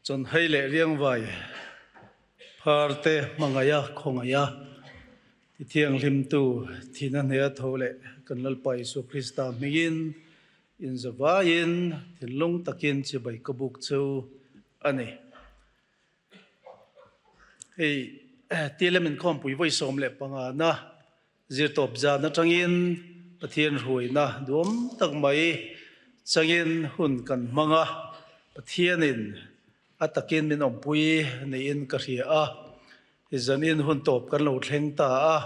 Chawnhei leh Riangvai phar te hmangaih a, khawngaih a, ti thianghlimtu thihna hneha tho leh kan Lalpa Isua Krista hmingin inzavaiin thinlung takin chibai ka buk chu a ni. Hei TLM inkhawmpui vawi 15 na zirtawp zan atangin Pathian hruaina duam tak mai changin hun kan hmang a, Pathianin a takin min awmpui niin ka hria a, zanin hun tawp kan lo thleng ta a,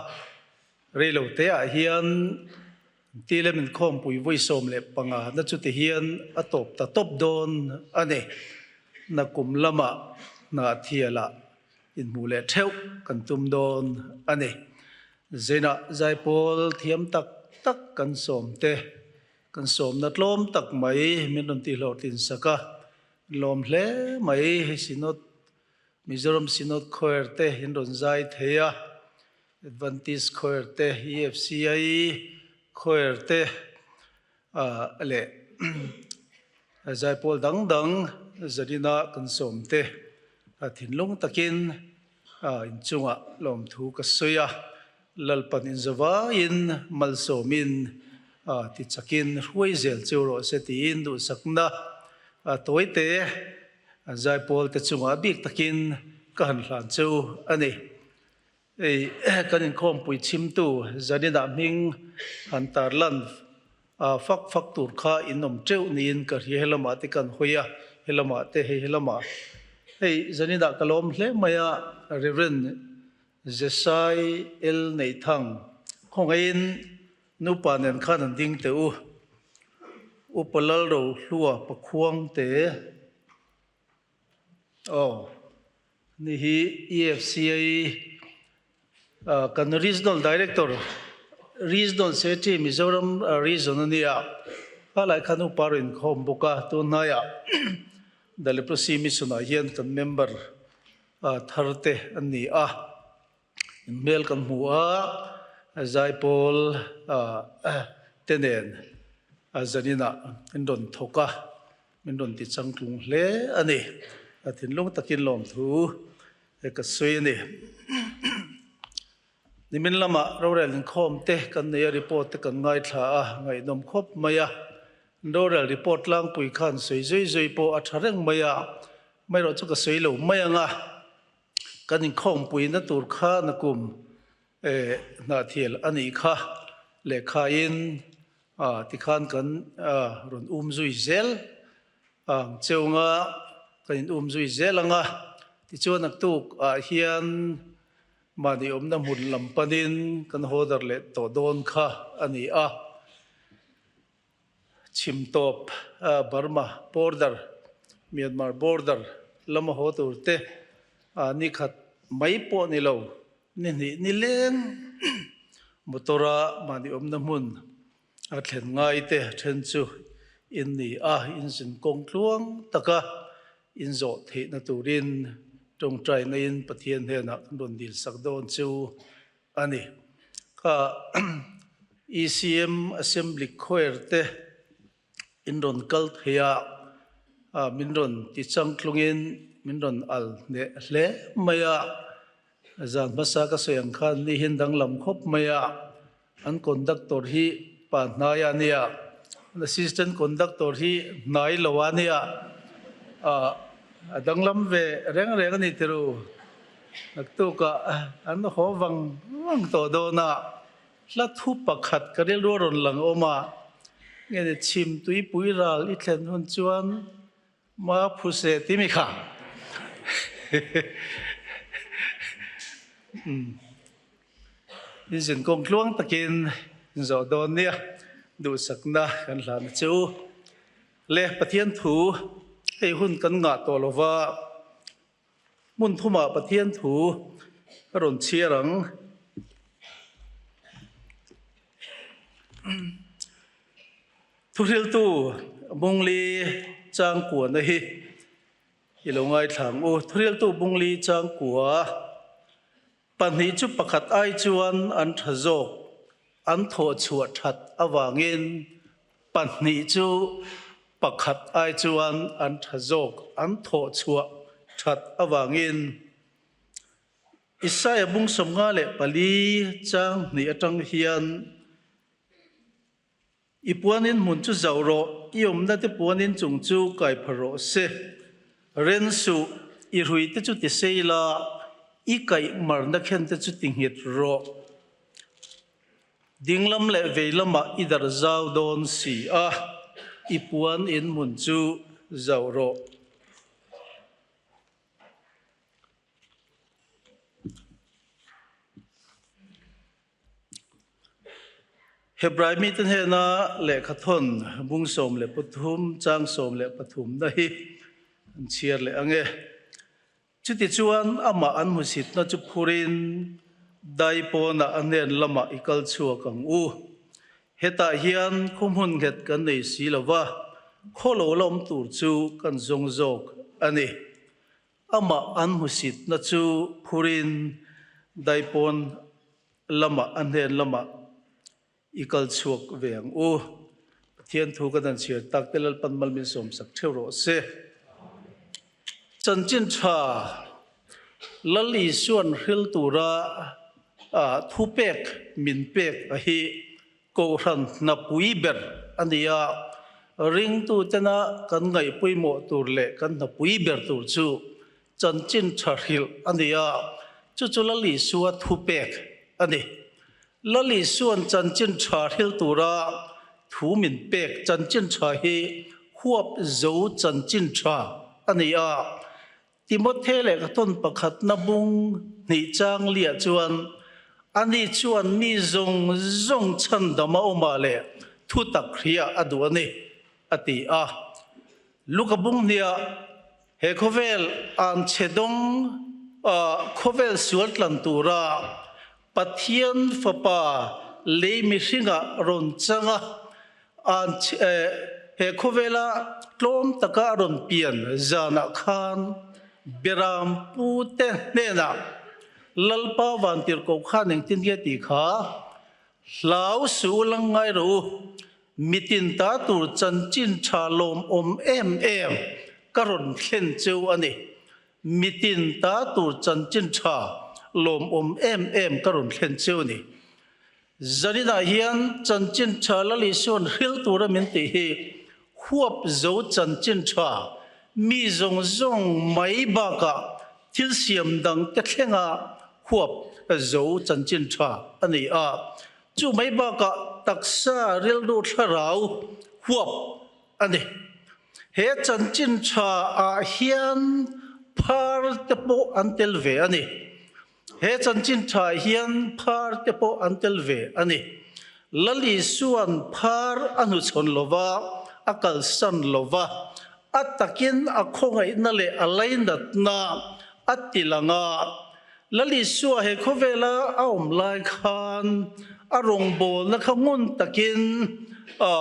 reilo teah hian TLM inkhawmpui vawi 15 na chuti hian a tawp ta tawp dawn a ni. Nakum lamah Hnahthialah inhmuh leh theuh kan tum dawn a ni. Zenah zaipawl thiam tak tak kan sawm te, kan sawmna tlawm tak mai min rawn tihhlawhtlin sak a, lawm hle mai hei Synod, Mizoram Synod Choir te in rawn zai thei a, Adventist Choir te, EFCI Choir te leh zaipawl dang dang Zarina kan sawm te thinlung takin inchungah lawmthu ka sawi a, Lalpan inzavaiin malsawmin tichakin hruai zel chu rawh se tiin duhsakna tawite zaipawl te chungah bik takin ka han hlan chu a ni. Hei kan inkhawmpui chhimtu Zaninah hming han tarlan fak fak tur kha in awm teuh niin ka hria helamah te kan hawi a, helamah te hei helamah. Hei Zaninah ka lawm hle mai a, Rev. Jesai El Neihthang khawngaihin nupa nen khan an ding teh u, Upa Lalrohlua Pakhuang te. Aw, ni hi EFCA kan Regional Director, Regional Secretary Mizoram Region a nia, khalai khan upa rawn inkhawm bawk a, tunhnaiah The Leprosy Mission ah hian kan member thar te an ni a, hmel kan hmu a, Zaipawl te nen zaninah an rawn thawk a. Min rawn ti changtlung hle a ni. A thinlung takin lawmthu ka sawi a ni. Nimin lamah rorel inkhawm te kan nei a, report te kan ngaithla a, ngaihnawm khawp mai a. Rorel report tlangpui khan sawi zui zui pawh a tha reng mai a, amaherawh chu ka sawi lo mai ang a. Kan inkhawmpuina tur kha nakum hnahthial a nih kha lehkhain Tikhan kan rawn um zui zel ang cheunga kan in um zui zel ang a, tichuan naktuk ah hian mahni awmna hmun lam panin kan haw dar leh tawh dawn kha a ni a. Chhimtawp Burma border, Myanmar border lama haw tur te nikhat mai pawh ni lo Ni hnih ni leng motor-a mahni awmna hmun a thlen ngai te then chu in ni a, in zin kawng tluang taka in zawh theihna turin tawngtaina in Pathian hnenah kan rawn dil sak dawn chu a ni. Kha ECM Assembly Choir te in rawn kal thei a, min rawn ti changtlungin min rawn al hneh hle mai a, zan hmasa ka sawi ang khan ni hian danglam khawp mai a, an conductor hi pa hnai a nia, an assistant conductor hi hnai lo a nia, a danglam ve reng reng a ni tiru, naktukah an haw vang vang tawh dawn a. Hla thu pakhat ka rilru a rawn lang awm a, nge ni chhim tuipui ral i thlen hun chuan ma phu se ti mi kha. In zinkawng tluang takin in zawh dawn nia, duhsakna kan hlan a che u. Le Pathian thu hei hun kan ngah tawh lova, Hmun thumah Pathian thu ka rawn chhiar ang. Thuhriltu Bungli Changkuana hi i lo ngaithla ang u. Thuhriltu Bungli Changkua pahnih chu pakhat ai chuan an tha zawk, an thawhchhuah that avangin pahnih chu pakhat ai chuan an tha zawk, an thawhchhuah. that avangin Isaia bung 54 chang hnih atang hian I puanin hmun chu zauh rawh, i awmna te puanin chung chu kai pha rawh se. Ren suh, i hrui te chu ti sei la, i kaih marna khen te chu ti nghet rawh. Dinglam leh veilamah i darh zau dawn si a, i puan in hmun chu zauh rawh. Hebrai mite hnena lehkhathawn bung 13 chang 13 na hi an chhiar leh ang e. Chutichuan amah an hmusitna chu phurin dai pawnah a hnen lamah i kal chhuak ang u. Hetah hian khaw hmun nghet kan nei si lo va, khaw lo la awm tur chu kan zawng zawk a ni. Amah an hmusitna chu phurin daipawn lamah a hnen lamah i kal chhuak ve ang u. Pathian thu kan han chhiar tak te Lalpan mal min sawmsak theuh rawh se. Chanchin tha Lal Isuan hril tura thupek min pek a hi Kohhran hnapui ber a ni a, ringtutena kan ngaih pawimawh tur leh kan hnapui ber tur chu chanchin tha hrilh a ni a, chu chu Lal Isua thupek a ni. Lal Isua'n chanchin tha hril tura thu min pek chanchin tha hi huap zo chanchin tha a ni a, Timothe leh ka tawn pakhatna bung hnih chang liah chuan ani chuan mi zawng zawng chhandam a awmah leh thutak hriah a duh a ni, a ti a. Luka bung hniah he khawvel an chhe dawng khawvel sual tlan tura Pathian Fapa lei mihringah rawn chang a, an he khawvela tlawm taka a rawn pian zanah khan Beram pute hnenah Lalpa vantirhkoh khan engtin nge tih kha hlau suh u lang ngai rawh u, mitin ta tur chanchin tha lawmawm em em ka rawn thlen cheu a ni. Mitin ta tur chanchin tha lawmawm em em ka rawn thlen cheu ni. Zaninah hian chanchin tha Lal Isua'n hril tura min tih hi huap zo chanchin tha mi zawng zawng mai bakah thil siam dang te thlenga huap zo chanchin tha a ni a. Chu mai bakah taksa rilru thlarau huap a ni. He chanchin tha ah hian phar te pawh an tel ve a ni. He chanchin tha ah hian phar te pawh an tel ve a ni. Lal Isua'n phar a hnuchhawn lo va, a kalsan lo va, a takin a khawngaihna leh a lainatna a ti lang a. Lal Isua he khawvela a awm lai khan a rawngbawlna kha ngun takin a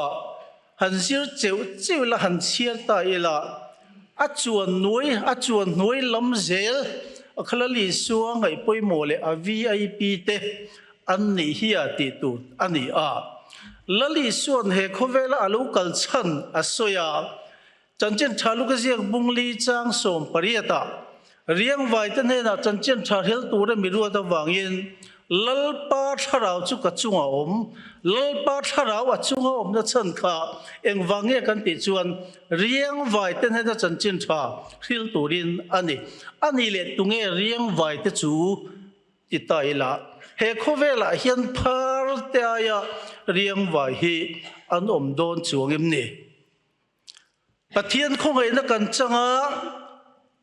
Han zir cheuh cheuh ila, han chhiar ta ila, a chuan nuai, a chuan hnuai lam zel a khala Isua ngaih pawimawh leh a VIP te an nih hi a tih tur a ni a. Lal Isua'n he khawvela a lo kal chhan a sawi a, Chanchin Tha Luka ziak bungli chang 18 ah Riangvai te hnenah chanchin tha hrel tura mi ruat avangin Lalpa thlarau chu ka chungah awm. Lalpa thlarau a chunga awmna chhan kha engvang nge kan tih chuan Riangvai te hnena chanchin tha hril turin a ni. A nih leh tunge Riangvai te chu ti ta ila he khawvelah hian phar te aia Riangvai hi an awm dawn chuang em ni? Pathian khawngaihna kan chang a,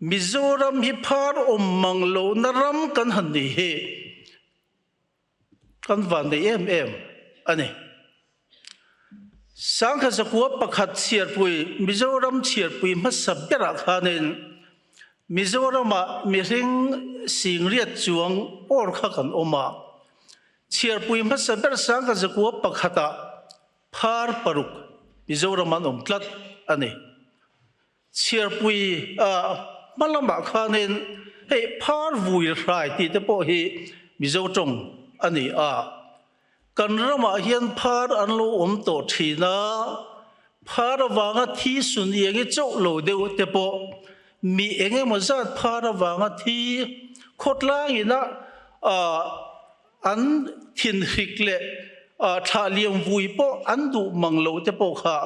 Mizoram hi phar awm mang lohna ram kan han ni hi kan van nei em em a ni. Sangkha zakua pakhat chhiarpui, Mizoram chhiarpui hmasa berah khanin Mizoramah mihring singriat chuang awr kha kan awm a, chhiarpui hmasa ber sangkha zakua pakhatah Phar paruk Mizoram an awm tlat a ni. Chhiarpui hma lamah khanin hei phar vui hrai tih te pawh hi Mizo tawng a ni a. Kan ramah hian phar an lo awm tawh thin a, phar avanga thi sun iang i chauh lo deuh te pawh. Mi eng emaw zat phar avanga thi khawtlang ina an thinhrik leh thlah liam vui pawh an duh mang lo te pawh kha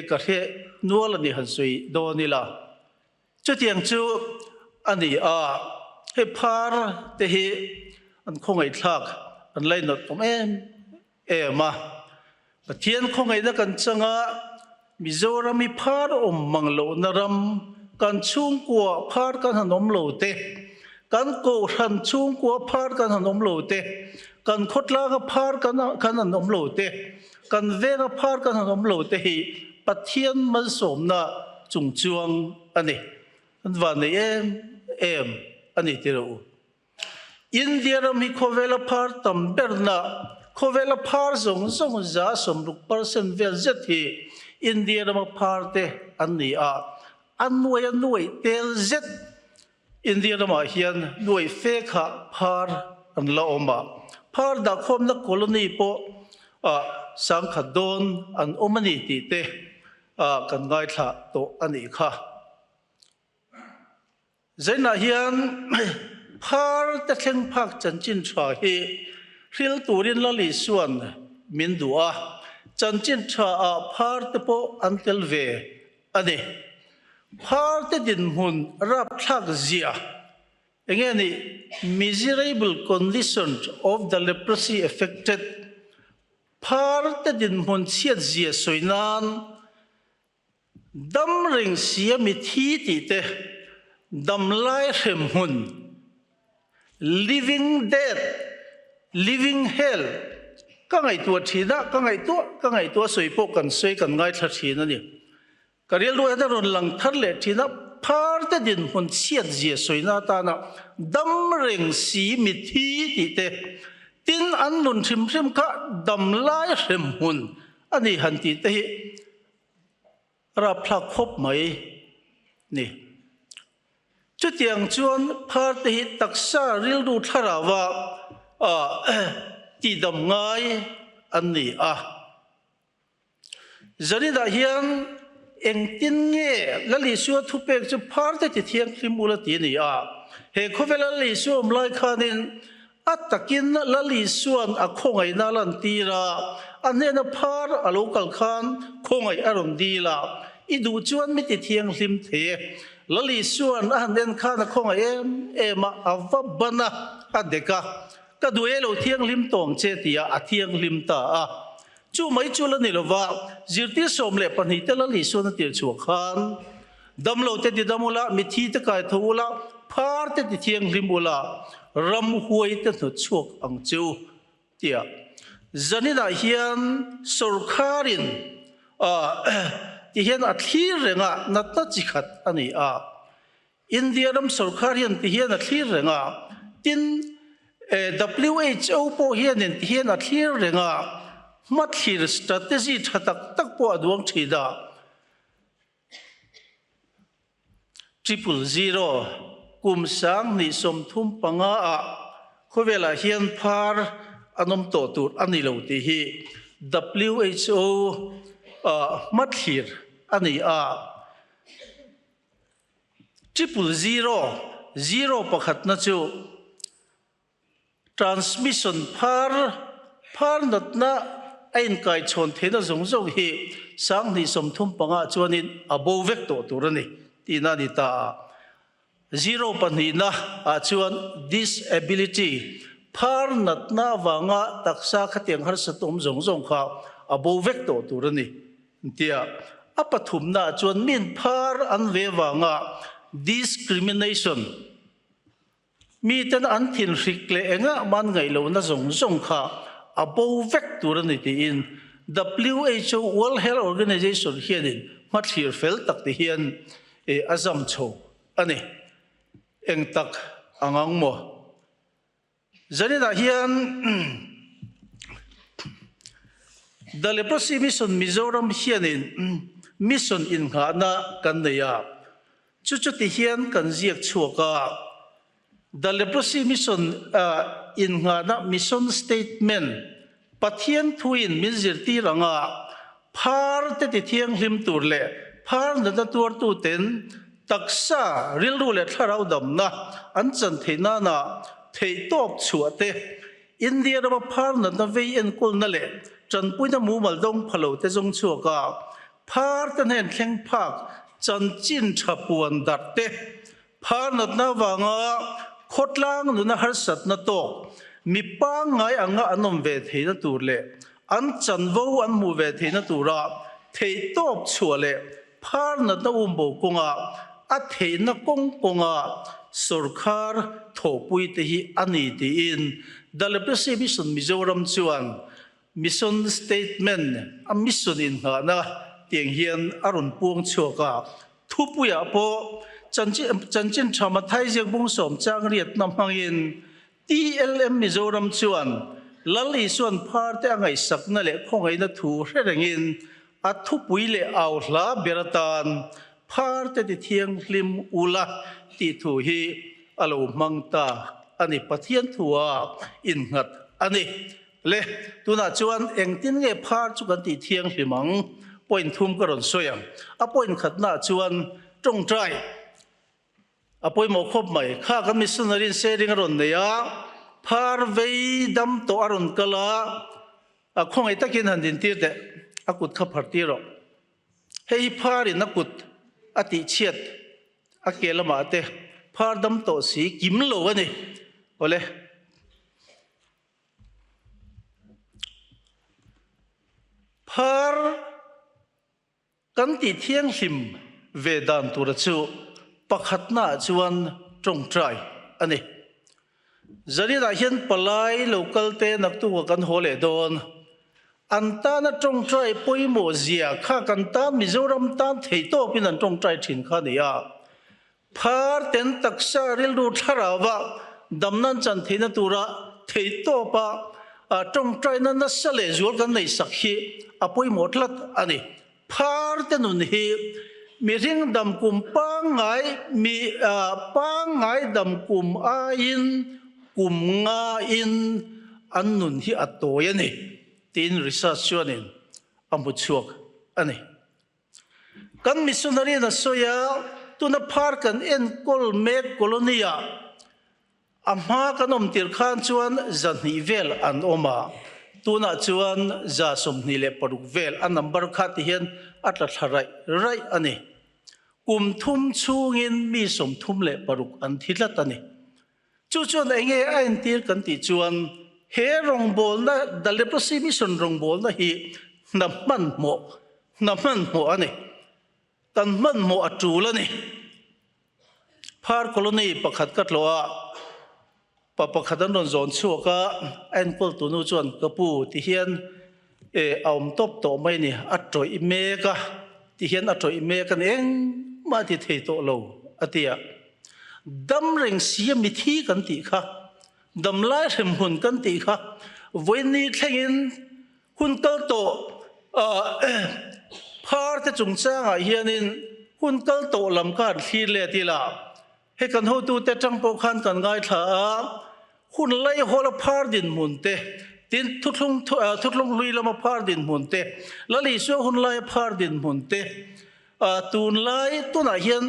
ka hre nual a ni han sawi dawn ila. Chutiang chu a ni a, hei phar te hi an khawngaihthlak an lainawt awm em em a. Pathian khawngaihna kan chang a, Mizoram hi phar awm mang lohna ram, kan chhungkua phar kan han awm lo te, kan kohhran chhungkua phar kan han awm lo te, kan khawtlanga phar kan han awm lo te, Kan venga phar kan han awm lo te hi Pathian malsawmna chungchuang a ni. An van nei em em a ni ti rawh u. India ram hi khawvela phar tam berna, khawvela phar zawng zawng 60% vel zet hi India rama phar te an ni a, a nuai a nuai tel zet India ramah hian nuaih fe kha phar an la awm a, phar dahkhawmna colony pawh sangkhat dawn an awm a ni tih te kan ngaithla tawh a nih kha. Zainah hian phar te thleng phak chanchin tha hi hril turin Lal Isua'n min duh a, chanchin tha ah phar te pawh an tel ve a ni. Pharte dinhmun rapthlak zia enge ni miserable condition of the leprosy affected pharte dinhmun chhiat zia sawi nan dam reng sia mi thi tih te dam lai hrem hmun living dead living hell ka ngaihtuah thin a ka ngaihtuah ka ngaihtuah sawi pawh kan sawi kan ngaithla thin a ni. Ka rilru hian a rawn lang thar leh thin a, pharte dinhmun chhiat zia sawina atana dam reng si mithi tih te, tin an nun hrim hrim kha dam lai hrem hmun a ni han tih te hi rapthlak khawp mai ni. Chutiang chuan pharte hi taksa rilru thlarauva tihdam ngai an ni a. Zaninah hian engtin nge Lal Isua thupek chu phar te ti thianghlim ula ti a ni a. He khawvela Lal Isua awm lai khanin a takin Lal Isua'n a khawngaihna a lantir a, a hnena phar a lo kal khan khawngaih a rawn dil a, I duh chuan mi ti thianghlim thei e. Lal Isua'n a han en khan a khawngaih em em a, a va ban a, a dek a, Ka duh e lo thianghlim tawng che tia a thianghlim ta a. Chu mai chu la ni lova, zirtir 12 te Lal Isuan a tir chhuah khan, Damlo te ti dam ula, mithi te kai tho ula, phar te ti thianghlim ula, ramhuai te hnawt chhuak ang che u, tia. Zaninah hian sawrkharin ti hian a thlir reng a, natna chi khat a ni a. India ram sawrkar hian ti hian a thlir reng a, tin WHO pawh hianin ti hian a thlir reng a, hmathlir strategy tha tak tak pawh a duang thin a. 000 kum 2035 ah khawvelah hian phar an awm tawh tur a ni lo tih hi WHO hmathlir a ni a. 000, zero pakhatna chu transmission phar, phar natna a inkaichhawn theihna zawng zawng hi 2035 chuanin a bo vek tawh tur a ni tihna a ni ta a. Zero pahnihna ah chuan disability, phar natna avanga taksa khatiang harsat awm zawng zawng kha a bo vek tawh tur a ni. Tia a pathumna chuan min phar an ve vanga discrimination miten an thinhrik leh engah man ngaih lohna zawng zawng kha a bo vek tur a ni tiin WHO World Health Organization hianin hmathlir fel tak ti hian a zam chho a ni. Eng tak ang ang maw? Zaninah hian The Leprosy Mission Mizoram hianin mission innghahna kan nei a, chu chuti hian kan ziak chhuak a. The Leprosy Mission innghahna mission statement Pathian thuin min zirtir anga phar te ti thianghlim tur leh phar natna tuartuten. Taksa, rilru leh thlarau damna an chan theih nana theihtawp chhuah te, India rama phar natna vei enkawlna leh tanpuina mumal dawng pha lo te zawng chhuak a, phar te hnen thleng phak chanchin tha puan darh te, phar natna avanga khawtlang nuna harsatna tawk mi pangngai anga an awm ve theihna tur leh an chanvo an hmuh ve theihna tura theihtawp chhuah leh Phar natna umbo kawnga a theihna kawng kawnga sorkar thawhpui te hi a ni tiin The Leprosy Mission Mizoram chuan Mission Statement a mission innghahna tiang hian a rawn puang chhuak a. Thupuiah pawh chanchin tha Mathai ziak bung sawm chang riatna hmangin TLM Mizoram chuan Lal Isuan phar te a ngaihsakna leh khawngaihna thu hre rengin a thupui leh au hla ber atan phar te ti thianghlim ula tih thu hi a lo hmang ta a ni. Pathian thua innghat a ni. Le, tunah chuan engtin nge phar chu kan tih thianghlim ang? Point thum ka rawn sawi ang. A point khatnaah chuan tawngtai. A pawimawh khawp mai. Kha kan missionary in sharing a rawn nei a, phar vei dam tawh a rawn kal a, a khawngaih takin han dintir teh, a kut kha phar tir rawh. Hei hi phar in a kut a tih chhiat a ke lamah te phar dam tawh si kim lo a ni. Awle. Phar. Kan tih thianghlim ve dan tura chu pakhatnaah chuan tawngtai a ni. Zaninah hian palai lo kalte naktuka kan haw leh dawn. An tana tawngtai pawimawh zia kha kan tan Mizoram tan theihtawpin an tawngtai thin kha a ni a. Phar ten taksa rilru thlarauva damnan chan theihna tura theihtawpa tawngtaina nasa leh zual kan nei sak hi a pawimawh tlat a ni. Phar te nun hi mihring dam kum pangngai mi pangngai dam kum aiin kum ngain an nun hi a tawi a ni tiin research chuanin a hmu chhuak a ni. Kan missionary in a sawi a, tuna phar kan enkawl mek colony ah a hma kan awm tir khan chuan 200 vel an awm a, tunah chuan 126 vel a number kha ti hian a tla thla raih raih a ni. Kum thum chhungin mi 36 an thi tlat a ni. Chu chuan eng nge a entir kan tih chuan he rawngbawlna, The Leprosy Mission rawngbawlna hi hna hmanhmawh, hna hmanhmawh a ni. Kan hmanhmawh a tul a ni. Phar colony pakhat ka tlawh a, pa pakhat an rawn zawn chhuak a, a enkawl tunu chuan ka pu ti hian e a awm tawp tawh mai a ni, a tawih mek a, ti hian a tawih mek a ni, engmah a ti thei tawh lo a ti a. Dam reng si a mithi kan tih kha, dam lai hrem hun kan tih kha, vawiin thlengin hun kal tawh phar te chungchangah hianin hun kal tawh lam kha han thlir let ila, hei kan hotute atang pawh khan kan ngaithla a, hun laihawl a phar dinhmun te, tin thuthlung thuthlung hlui lama phar dinhmun te, Lal Isua hun laia phar dinhmun te, Tunlai tunah hian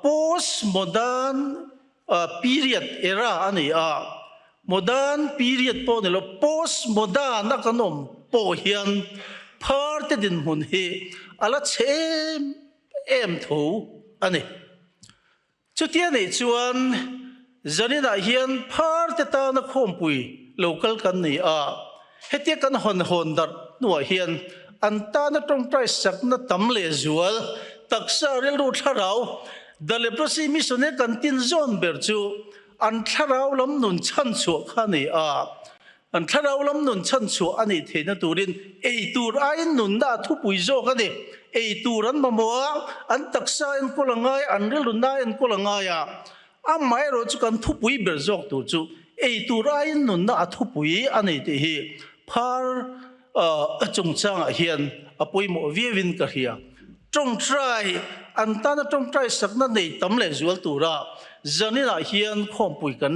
post modern period era a ni a, modern period pawh ni lo post modern a kan awm pawh hian phar te dinhmun hi a la chhe em em tho a ni. Chutia neih chuan zaninah hian phar te tana khawmpui lo kal kan ni a, hetia kan hawn hawn darh hnuah hian an tana tawngtai sakna tam leh zual taksa rilru thlarau The Leprosy Mission e kan tin zawn ber chu an thlarau lam nun chhanchhuah kha a ni a. An thlarau lam nun chhan chhuah a nih theihna turin ei tur aiin nunna a thupui zawk a ni. Ei tur an mamawh a, an taksa enkawl a ngai, an rilruna enkawl a ngai a. Amaherawh chu kan thupui ber zawk tur chu ei tur aiin nunna a thupui a ni tih hi phar chungchangah hian a pawimawh viauin ka hria. Tawngtai, an tana tawngtai sakna nei tam leh zual tura zaninah hian khawmpui kan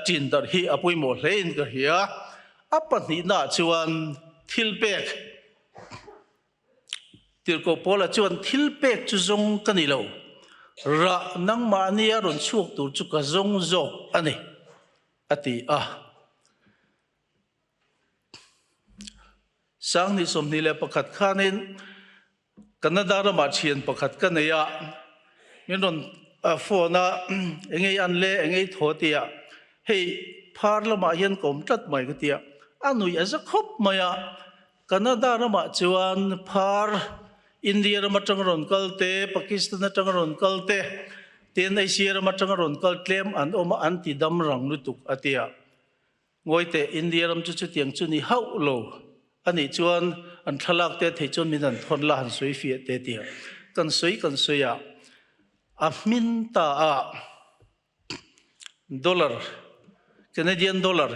Ṭin darh hi a pawimawh hlein ka hria. A pahnihnaah chuan thil pek. Tirhkoh Paula chuan, Thilpek chu zawng ka ni lo, rah nangmahnia rawn chhuak tur chu ka zawng zawk a ni, a ti a. 2021 khanin Canada ramah thian pakhat ka nei a, min rawn phone a, engei an le, engei thaw tia, hei phar lamah hian ka awm tlat mai ka tia, a nuih a za khawp mai a, Canada ramah chuan phar India ram atanga rawn kal te, Pakistan atanga rawn kal te, tin Asia ram atanga rawn kal tlem an awm a, an ti dam rang lutuk a tia. Ngawi teh, India ram chu chutiang chu ni hauh lo a nih chuan an thlalak te thei chuan min han thawn la han sawi fiah te tia kan sawi kan sawi a, a hmin ta a dollar, Canadian dollar,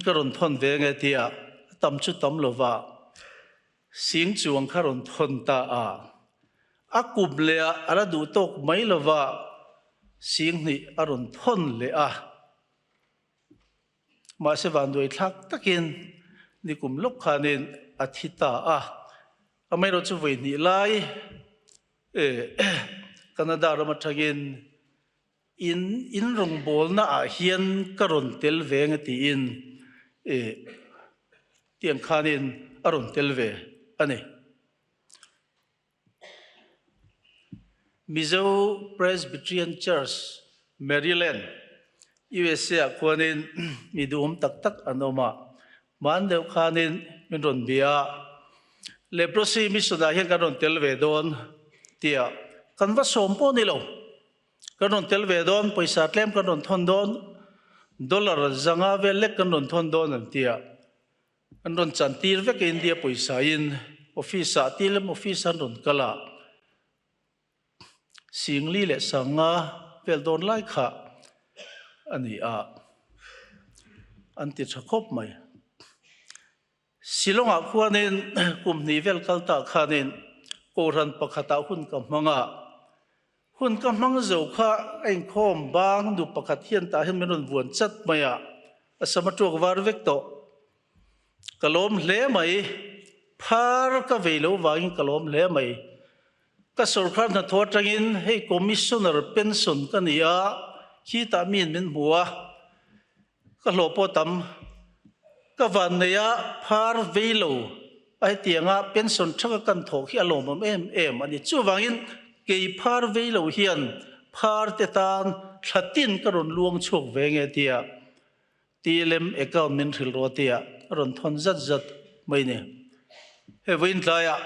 ka rawn thawn ve nge tia a tam chu tam lo va, sing chuang kha rawn thawn ta a, a kum leh ah a la duh tawk mai lo va, sing hnih a rawn thawn leh a. Mahse vanduai thlak takin nikum lawk khanin a thi ta a, amaherawh chu vawi hnih lai Canada ram atangin in in rawngbawlna ah hian ka rawn tel ve ang tiin tiang khanin a rawn tel ve a ni. Mizo Presbyterian Church, Maryland, usa ah khuanin mi duhawm tak tak an awm a, hman deuh khanin min rawn bia a, Leprosy Mission ah hian kan rawn tel ve dawn tia kan va sawm pawh ni lo, kan rawn tel ve dawn, pawisa tlem kan rawn thawn dawn, dollar 500 vel lek kan rawn thawn dawn an ti a. An rawn chantir vek a India pawisa in office ah tilem office an rawn kal a, Singli leh Sanga vel dawn lai kha a ni a, an ti tha khawp mai. Shillong ah khuanin kum hnih vel kal tah khanin Kohhran pakhat ah hun ka hmang a, hun ka hmang zo kha a inkhawm bang nu pakhat hian tah hian min rawn vuan chat mai a, A sam a tuak var vek tawh. Ka lawm hle mai. Phar ka vei lo vangin ka lawm hle mai. Ka sorkar hnathawh atangin hei commissioner pension ka ni a, khitah miin min hmu a, ka hlawh pawh tam. Ka van nei a, phar vei lo a hetianga pension thaka kan thawh khi a lawmawm em em a ni. Chuvangin kei phar vei lo hian phar te tan thla tin ka rawn luang chhuak ve nge tia TLM account min hrilh rawh tia a rawn thawn zat zat mai ni. Hei vawiin tlaiah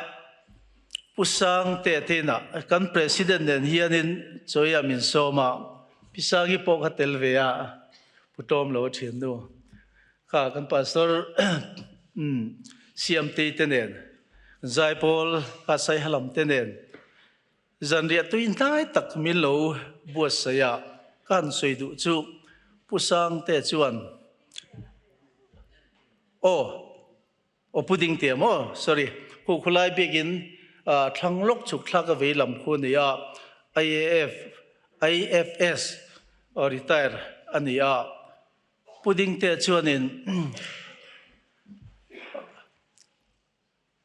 Pu Sangte teinah kan President nen hianin chawiah min sawm a, Pi Sangi pawh kha tel ve a, Pu Tlawm lo a thiannu. Kha kan pastor Siamtei te nen, Zaipawl kha Saihalam te nen zanriah tui hnai tak min lo buatsaih a, ka han sawi duh chu Pu Sangte chuan aw aw Pu Dingte maw sorry khu khulai biakin thlang lawk chhuk thlak a vei lam khu a ni a, IAF IFS retire a ni a. Pu Dingte chuanin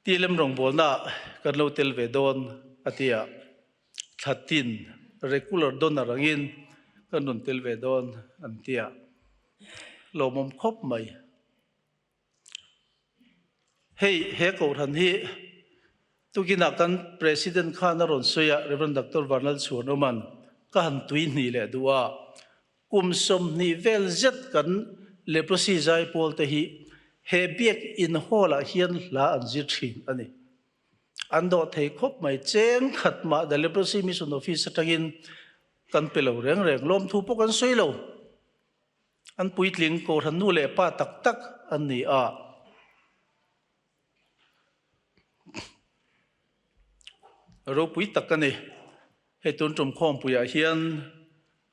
Tilem rawngbawlna kan lo tel ve dawn a ti a, thla tin regular donor angin kan rawn tel ve dawn an ti a, lawmawm khawp mai. Hei he kohhran hi tukinah kan President khan a rawn sawi a, Rev. Doctor Vanlalchhuanawma'n ka han tui hnih leh duh a, Kum 20 vel zet kan leprosy zaipawl te hi he biakinn hall ah hian hla an zir thin a ni. An dawh thei khawp mai. Cheng khat mah The Leprosy Mission Office atangin kan pe lo reng reng. Lawmthu pawh kan sawi lo. An puitling Kohhran nu leh pa tak tak an ni a. Ropui tak a ni. Hei tun tum khawmpuiah hian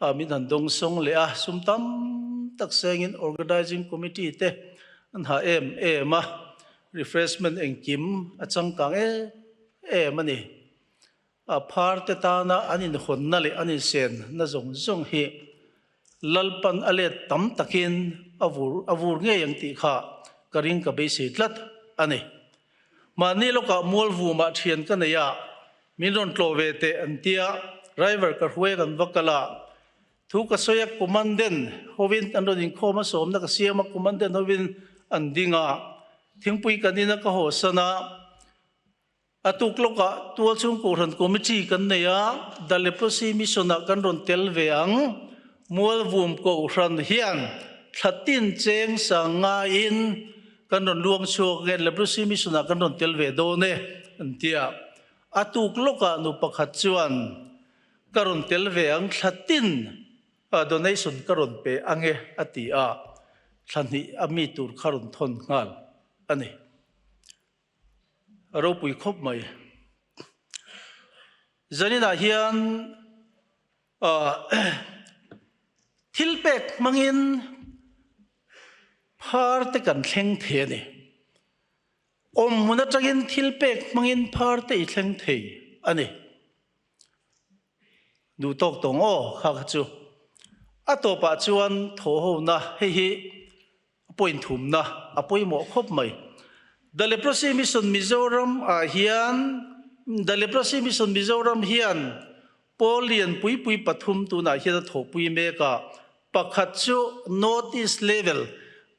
a min han dawng sawng leh a, sum tam tak sengin Organizing Committee te an ha em em a, refreshment engkim a changkang em em a ni. A phar te tana an inhawnna leh an insenna zawng zawng hi Lalpan a let tam takin a vur a vur ngei ang tih kha ka ring ka beisei tlat a ni. Mahni lawkah Mualvumah thian ka nei a, min rawn tlawh ve teh an tia, driver ka hruai kan va kal a. Thu ka sawi a, commandant hovin an rawn inkhawm a, sawmna ka siam a, commandant hovin an ding a, thingpui kan in a ka hawsan a. A tuk lawkah Tualchhung Kohhran Committee kan nei a, The Leprosy Mission-ah kan rawn tel ve ang. Mualvum Kohhran hian thla tin cheng sang ngaiin kan rawn luang chhuak nge Leprosy Mission-ah kan rawn tel ve dawn e, an ti a. A tuk lawkah nu pakhat chuan, Ka rawn tel ve ang, thla tin donation ka rawn pe ang e, a ti a. Thla hnih a mi tur kha rawn thawn nghal a ni. A ropui khawp mai. Zaninah hian thil pek hmangin phar te kan thleng thei a ni. Awm hmun atangin thil pek hmangin phar te i thleng thei a ni. Duh tawk tawng aw kha kha chu. A tawpah chuan thawhhona hei hi A point thumna a pawimawh khawp mai. The Leprosy Mission Mizoram ah hian The Leprosy Mission Mizoram hian pawl lian pui pui pathum tunah hian a thawhpui mek a. Pakhat chu North East level,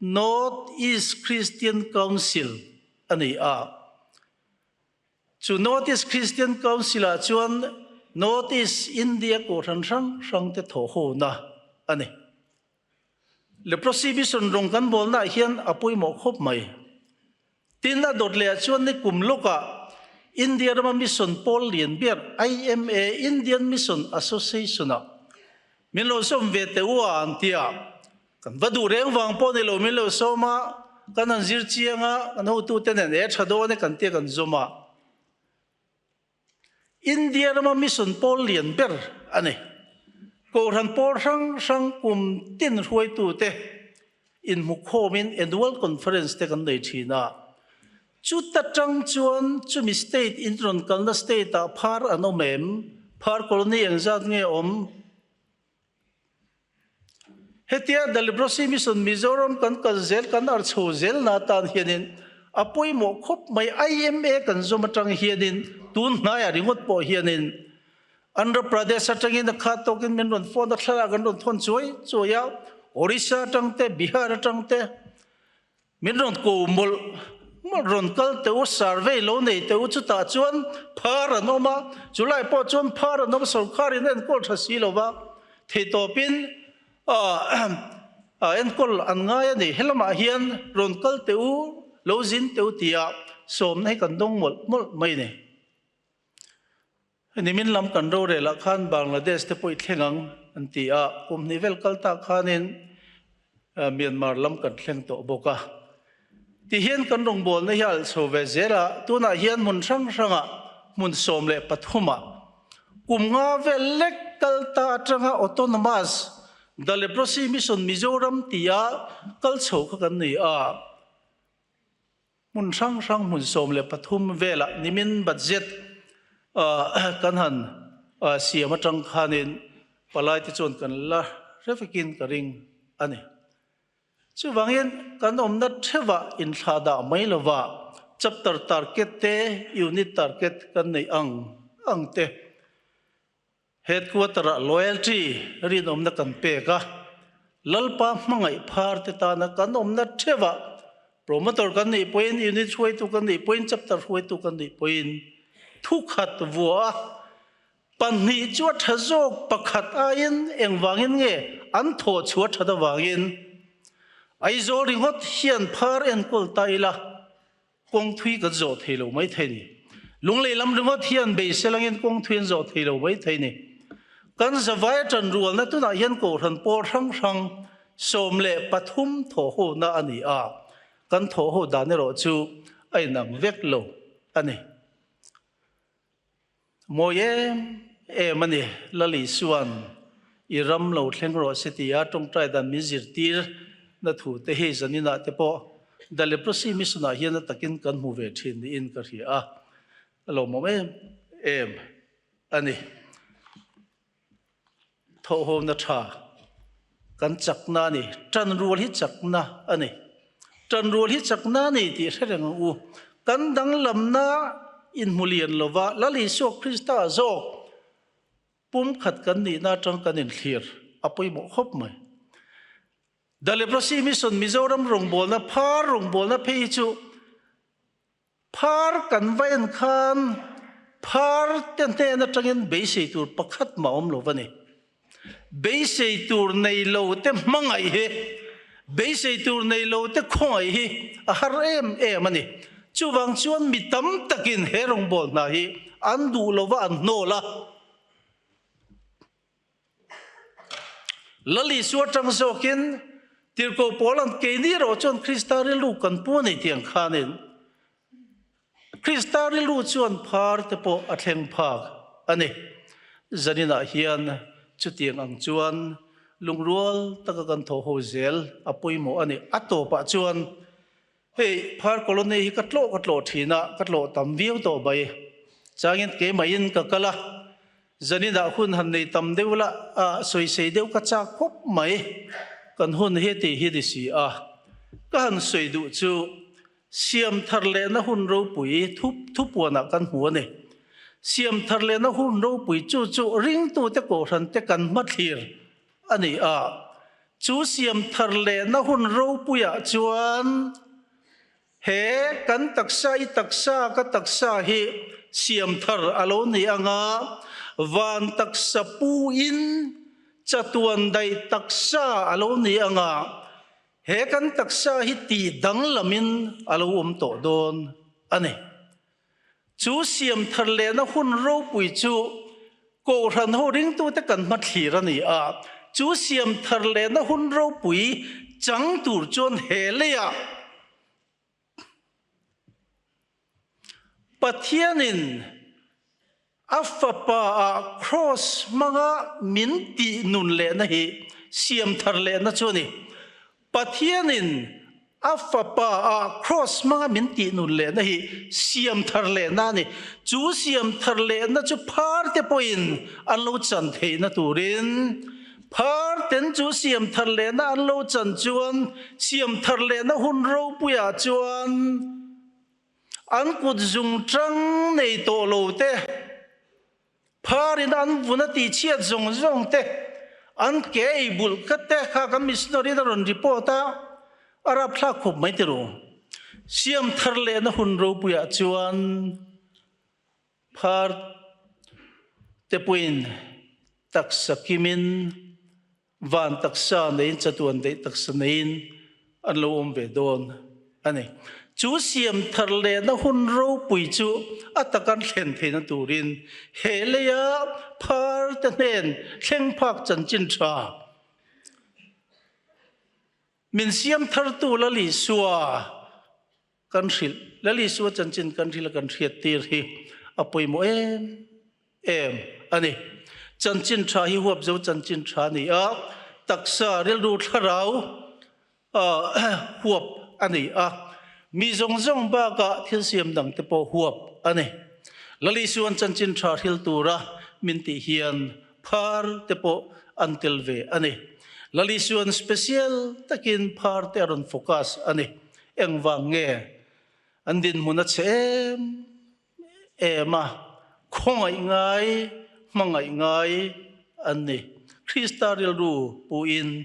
North East Christian Council a ni a. Chu North East Christian Council ah chuan North East India kohhran hrang hrang te thawhhona a ni. Leprosy Mission rawng kan bawlnaah hian a pawimawh khawp mai. Tin, a dawt lehah chuan ni kum lawkah India rama mission pawl lian ber IMA, Indian Mission Association-ah min lo sawm ve teh u a an ti a. Kan va duh reng vang pawh ni lo min lo sawm a, kan han zir chiang a, kan hotute nen e tha dawn e kan tia kan zawm a. India rama mission pawl lian ber a ni. Kohhran pawl hrang hrang kum tin hruaitute inhmukhawmin annual conference te kan nei thin a. Chuta tang chuan chumi state in rawn kalna state ah phar an awm em? Phar colony engzat nge awm? Hetia The Leprosy Mission Mizoram kan kal zel, kan ar chho zel na atan hianin a pawimawh khawp mai. IMA kan zawm atang hianin tun hnaiah ringawt pawh hianin Andhra Pradesh atangin a khat tawkin min rawn phone a, thlalak an rawn thawn chuai chuai a, Orissa atang te, Bihar atang te, Min rawn ko mawlh mawlh rawn kal teh u, survey lo nei teh u, chutah chuan phar an awm a, chulai pawh chuan phar an awm sorkharin a enkawl tha si lo va, theihtawpin enkawl an ngai a ni. Helamah hian rawn kal teh u, lo zin teh u tia sawmna hi kan dawng mawlh mawlh mai a ni. Nimin lam kan rorel ah khan Bangladesh te pawh i thleng ang an ti a, kum hnih vel kal tak khanin Myanmar lam kan thleng tawh bawk a. Tihian kan rawngbawlna hi a alh chho ve zel a, tunah hian hmun hrang hrangah hmun 13 ah kum nga vel lek kal ta atanga Autonomous The Leprosy Mission Mizoram tia kal chho kha kan nei a. Hmun hrang hrang hmun 13 velah nimin budget kan han siam atang khanin palai te chuan kan la hre vekin ka ring a ni. Chuvangin kan awmna theuhah inthlah dah mai lova chapter target te unit target kan neih ang ang te Headquarter-ah loyalty rinawmna kan pek a, Lalpa hmangaih phar te tana kan awmna theuhah promoter kan nih pawhin, unit hruaitu kan nih pawhin, chapter hruaitu kan nih pawhin thukhat vuah a, pahnih chu a tha zawk pakhat aiin engvangin nge an thawh chhuah that avangin Aizawl ringawt hian phar enkawl ta ila, Kawng thui kan zawh thei lo mai thei ni. Lunglei lam ringawt hian beisel angin kawng thui an zawh thei lo mai thei ni. Kan zavai a ṭan rualna tunah hian Kohhran pawl hrang hrang 13 thawhhona a ni a, kan thawhho dan erawh chu a inang vek lo a ni. Mawi em em a ni, Lal Isua'n i ram lo thleng rawh se tia tawngtai dan min zirtir na thu te hi zaninah te pawh The Leprosy Mission ah hian a takin kan hmu ve thin niin ka hria a, a lawmawm em em a ni. Thawhhawmna tha kan chakna a ni. Tanrual hi chakna a ni. Tanrual hi chakna a ni tih hre reng ang u. Kan danglamna inhmu lian lova Lal Isua Krista zawk pumkhat kan nihna atang kan inthlir a pawimawh khawp mai. The Leprosy Mission Mizoram rawngbawlna phar rawngbawlna phei hi chu phar kan va en khan phar te hnen atangin beisei tur pakhat mah awm lo va ni. Beisei tur nei lo te hmangaih hi, beisei tur nei lo te khawngaih hi a har em em a ni. Chuvang chuan mi tam takin he rawngbâwl hna hi an duh lo va, an hnawl a. Lal Isua atang zawkin Tirhkoh Paula'n keini erawh chuan Krista rilru kan pu a ni tih ang khanin Krista rilru chuan phar te pawh a thleng phak a ni. Zaninah hian chutiang ang chuan lungrual taka kan thaw ho zel a pawimawh a ni. A tawpah chuan hei phar colony hi ka tlawh ka tlawh thin a, ka tlawh tam viau tawh mai. Changin keimahin ka kal a, zaninah hun han nei tam deuh la a sawisei deuh ka chak khawp mai. Kan hun hi tih hi ni si a, ka han sawi duh chu Siam thar lehna hun ropui thup thupuanah kan hmu a ni. Siam thar lehna hun ropui chu chu ringtute kohhrante kan hmathlir a ni a. Chu siam thar lehna hun ropuiah chuan he kan taksa i taksa ka taksa hi siam thar a lo ni anga van taksa puin chatuan daih taksa a lo ni anga He kan taksa hi tih danglamin a lo awm tawh dawn a ni. Chu siam thar lehna hun ropui chu Kohhran ho ringtute kan hmathlir a ni a, chu siam thar lehna hun ropui chang tur chuan he leiah Pathianin a Fapa ah Kraws hmanga min tih nun lehna hi siam thar lehna chu a ni. Pathianin a Fapa ah Kraws hmanga min tih nun lehna hi siam thar lehna a ni. Chu siam thar lehna chu phar te pawhin an lo chan theihna turin phar ten chu siam thar lehna an lo chan chuan siam thar lehna hun ropuiah chuan An kut zung tang nei tawh lo te, pharin an vun a tihchhiat zawng zawng te, an ke ei bulh khat te kha kan missionary in a rawn report a, a rapthlak khawp mai ti ru. Siam thar lehna hun ropuiah chuan phar te pawhin taksa kimin Van taksa neiin chatuan daih taksa neiin an lo awm ve dawn a ni. Chu siam thar lehna hun ropui chu a takan thlen theihna turin he leia phar te hnen thleng phak chanchin tha min siam thartu Lal Isua kan hrilh. Lal Isua chanchin kan hrilh a kan hriat tir hi a pawimawh em em a ni. Chanchin tha hi huapzo chanchin tha a ni a, taksa rilru thlarau huap a ni a, mi zawng zawng bakah thil siam dang te pawh huap a ni. Lal Isuan chanchin tha hril tura min tih hian phar te pawh an tel ve a ni. Lal Isuan special takin phar te a rawn focus a ni. Engvang nge an dinhmun a chhe em em a, khawngaih ngai, hmangaih ngai an ni. Krista rilru puin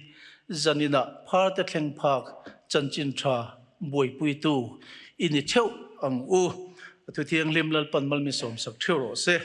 zaninah pharte thleng phak chanchin tha buaipuitu i ni theuh ang u. A Thuthianghlim Lalpan malmi sawmsak theuh rawh se.